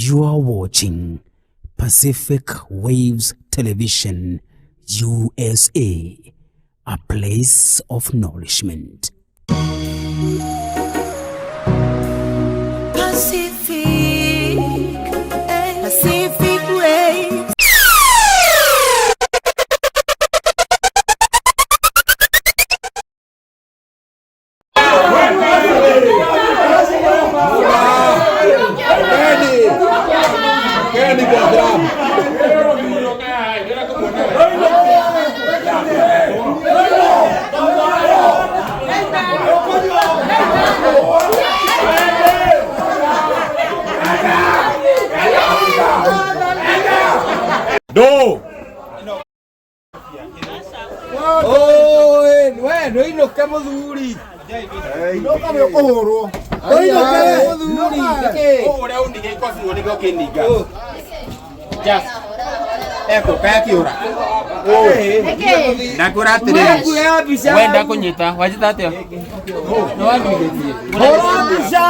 You are watching Pacific Waves Television, USA, a place of nourishment. Pacific, Pacific Waves. Ndũ. We ndũinũke mũthuri. Ndoka nĩ ũkũhũrwo. Ndũinũke mũthuri. Nĩkĩ? Ũrĩa ũnige ikobi ũnige ũkĩninga. Just. Ekũka akiũra. Ndakwĩra atĩrĩrĩ. Kuoya mbica. Wenda kũnyita, wanjĩta atĩa? Nĩ wanduithĩtie. Hũra mbica.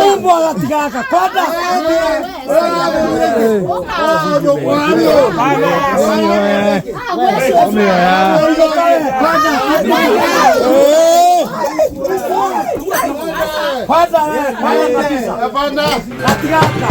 Umbwa gatigaka kwenda. Kwanza kwanza kabisa. Gatigaka.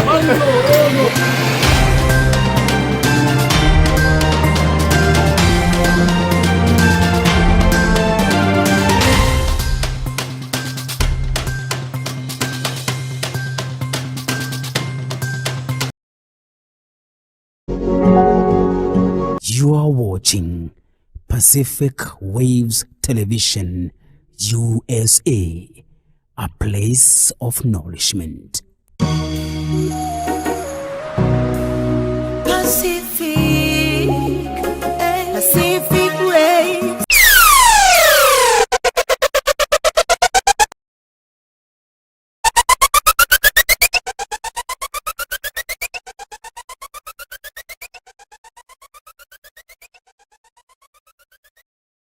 You are watching Pacific Waves Television, USA, a place of nourishment.